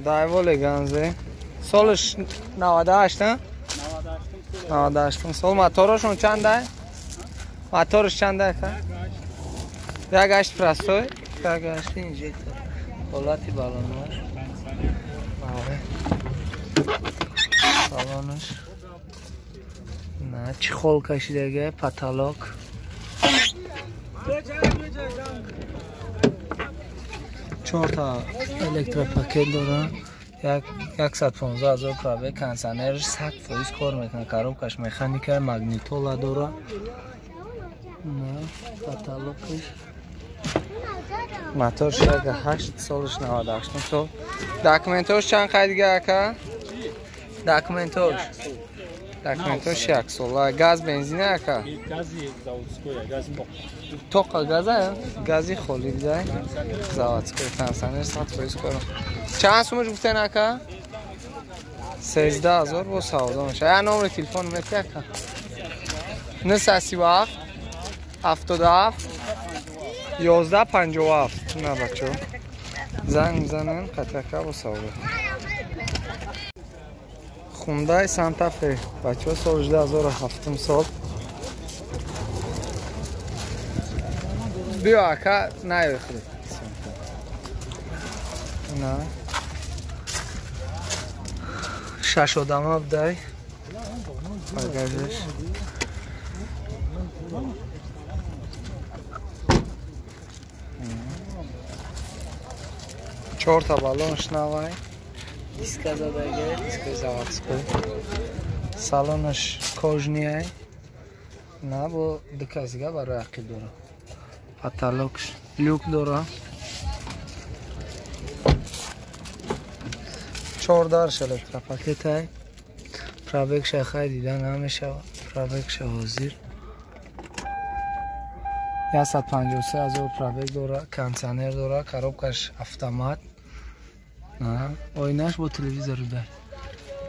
Дайво Леганзе. Солаш 98, а? 98 сол. Моторашон чанда? Мотораш чанда ака? 1.8 простой. 1.8 инжектор. Ҳолати баллонаш. Салонаш. На, чехол кашидага, потолок. 4 та электропакет дора. 115 000 пробег, кондиционерш 100% кор мекунад, коробкаш механика, магнитола дора. На, потолокаш. Моторш 1.8, солаш 98 сол. Документош чанд қай дига ака? Документош. Документош як сола. Газ бензин ака? Гази заводской, гази тоқ. Тоқа газа? Гази холи дай. Заводской, кондиционер 100% кор. Чанд сумаш гуфтен ака? 13 000 бо савдо меша. Я номери телефон мети ака? 937 77 11 57. На бачо. Занг мизанен қатака бо савдо. Хундай Санта Фе. Бачо сол 2007 сол. Биё ака, наёй худат. На. Шаш одама будай. Багажаш. Чорта баллонш навай. Диска задага, дискаи заводской. Салонаш кожаный. На бо ду касига барои ақиб дора. Потолокш люк дора. Чордарш электропакетай. Пробег шахай дида намешавад. Пробег ша ҳозир 153 000 пробег дора, кондиционер дора, коробкаш автомат. На, оинаш бо телевизор дар.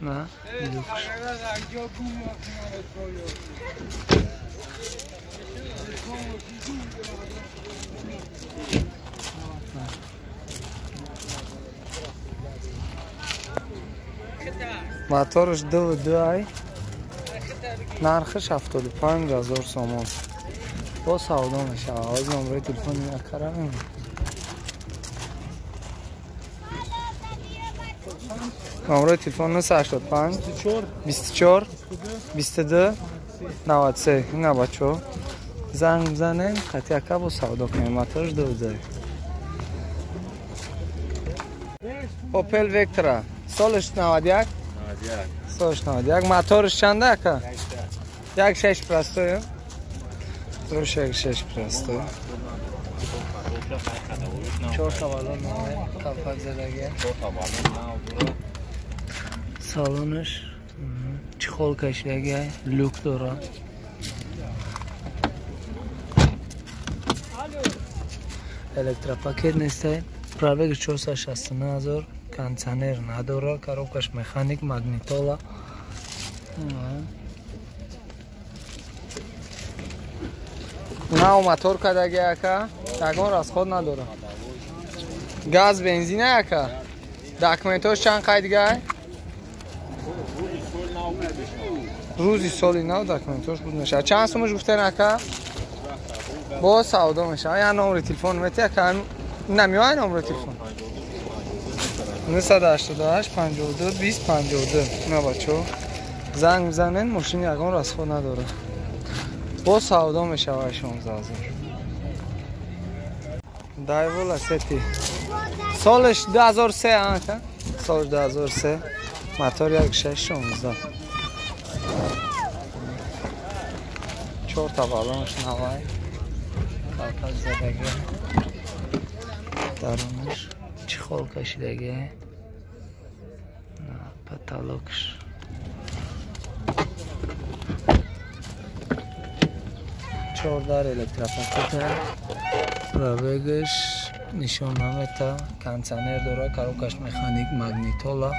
На, люкш. Мотораш 2.2 ай. Нархаш 75 000 сомон. Бо савдо мешавад. Ҳозир номери телефони акара мемонам. Номери телефон 985 24 22 93. Ина бачо. Занг бизанем, қати ака бо савдо кунем. Мотораш 2.2. Opel Vectra. Солаш 91? Солаш 91. Мотораш чанда ака? 1.6 простой. Мотораш 1.6 простой. Чорта баллон навай, калпак задаги. Салонаш чехол кашидаги, люк дора. Электропакет нестай. Пробег 469 000, кондиционер надора, коробкаш механик, магнитола. Нав мотор кадаги ака, ягон расход надора. Газ бензин ака. Документош чанд қай дига? Рӯзи соли нав документош буд мешавад. Чанд сумаш гуфтен ака? Бо савдо мешавад. Я номери телефон мети ака? Намеояй номери телефон? 988 52 20 52. На бачо. Занг бизанен, мошин ягон расход надорад. Бо савдо мешавад 16 000. Дайво Ласети. Солаш 2003 ака? Солаш 2003. Мотор 1.6 16. Чорта баллонш навай. Калпак задаги. Дарунаш чехол кашидаги. На, потолокш. Чордар электропакета. Пробегаш нишон намета. Кондиционер дора, коробкаш механик, магнитола.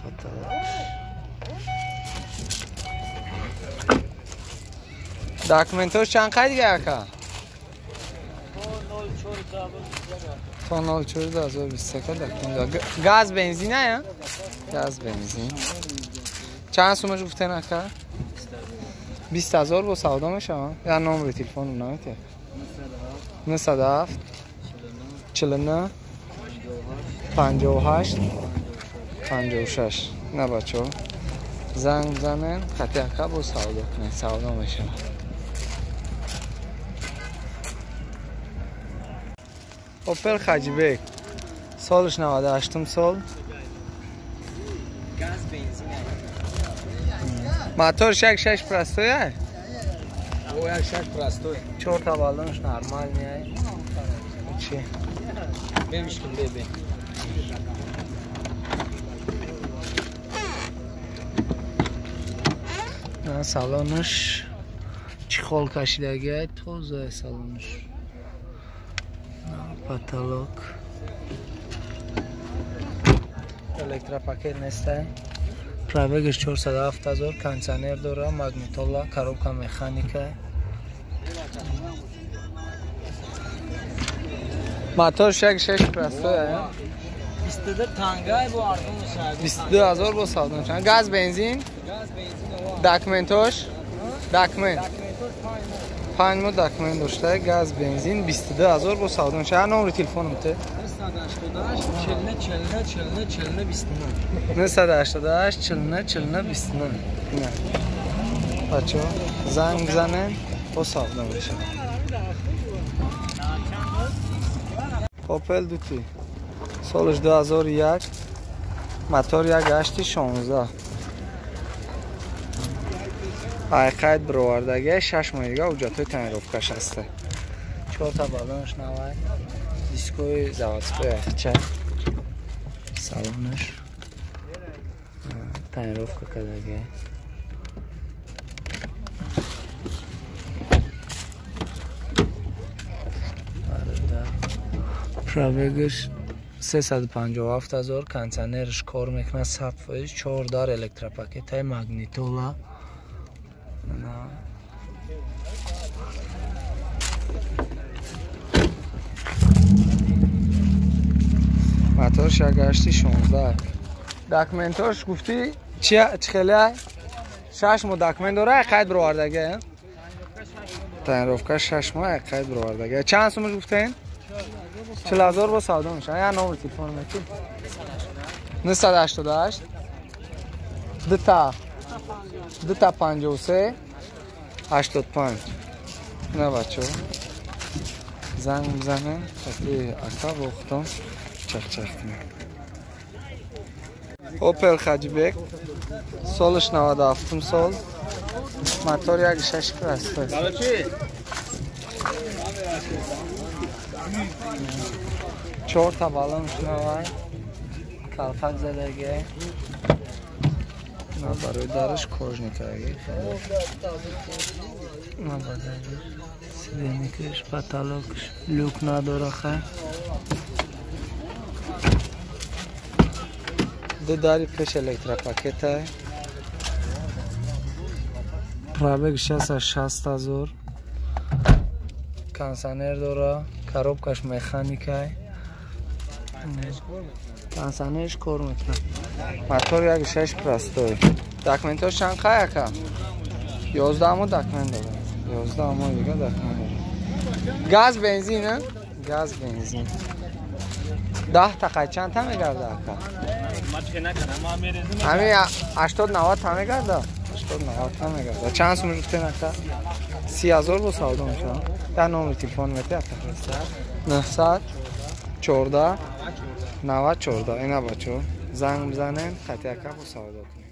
Потолокш. Документош чанд қай дига ака? То 04 2023 документ. Газ бензин а? Газ бензин. Чанд сумаш гуфтен ака? 20,000 бо савдо мешавад. Я номери телефону наметия. 907 49 58 56. На бачо. Занг бизанен, хати ака бо савдо кунед, савдо мешавад. Опел Хаҷибек. Солаш 98 сол. Газ бензин. Мотор 6.6 простой ай? О, 1.6 простой. Чорта баллонш нормальный ай. Чи? Бебишкин бебе. На салонш чехол кашидаги ай, тоза салонш. Потолок. Электропакет нестай. Пробегаш 407,000, кондиционер дора, магнитола, коробка механика. Мотор 6.6 простой ай. 22 тангай бо арзон мешавад. 22,000 бо савдо мешавад. Газ бензин? Газ бензин. Документош? Документ. 5 моҳ документ дошта, газ бензин 22,000 бо савдо мешавад. Номери телефонум те? 988 49 49 49 29. 988 49 49 29. Не. Бачо, занг бизанен, бо савдо мешавад. Опел Дути. Солаш 2001, мотор 1.8 16. Ай қайд бировардаги 6 моҳ дига ҳуҷҷатҳои тонировкаш ҳаста. 4 та баллонш навай, дискои заводской яхча. Салонаш тонировка кардаги. Пробегаш 357,000, кондиционерш кор мекунад 100%, 4 дар электропакетай, магнитола. Моторш 1.8 16. Документош гуфтӣ чи хеле? 6 моҳ документ дора, қайд бировардаги. Тонировка 6 моҳ қайд бировардаги. Чанд сумаш гуфтен? 40,000 бо савдо мешавад. Я номери телефон мети? 988 2 53 85. На бачо. Занг бизанен, хати ака бо худтон чахчах кунед. Опел Хаҷибек. Солаш 97 сол. Мотор 1.6 простой. 4 та баллонш навай. Калфак задаги. На барои дараш кожникаги. На бадаги. Сиденикаш, потолокш, люк надора хай. Ду дари пеш электропакетай. Пробег 660,000. Кондиционер дора, коробкаш механикай. Кондиционерш кор мекунад. Мотор 1.6 простой. Документош чанд қай ака? 11 моҳ документ дора. 11 моҳ дига документ дора. Газ бензин, а? Газ бензин. 10 та қай чанд та мегарда ака? Ами 80-90 та мегарда? 80-90 та мегарда. Чанд сум гуфтен ака? 30,000 бо савдо мешавад. Я номери телефон мети ака? 914 94. Ина бачо, занг бизанен, хати ака бо савдо кунед.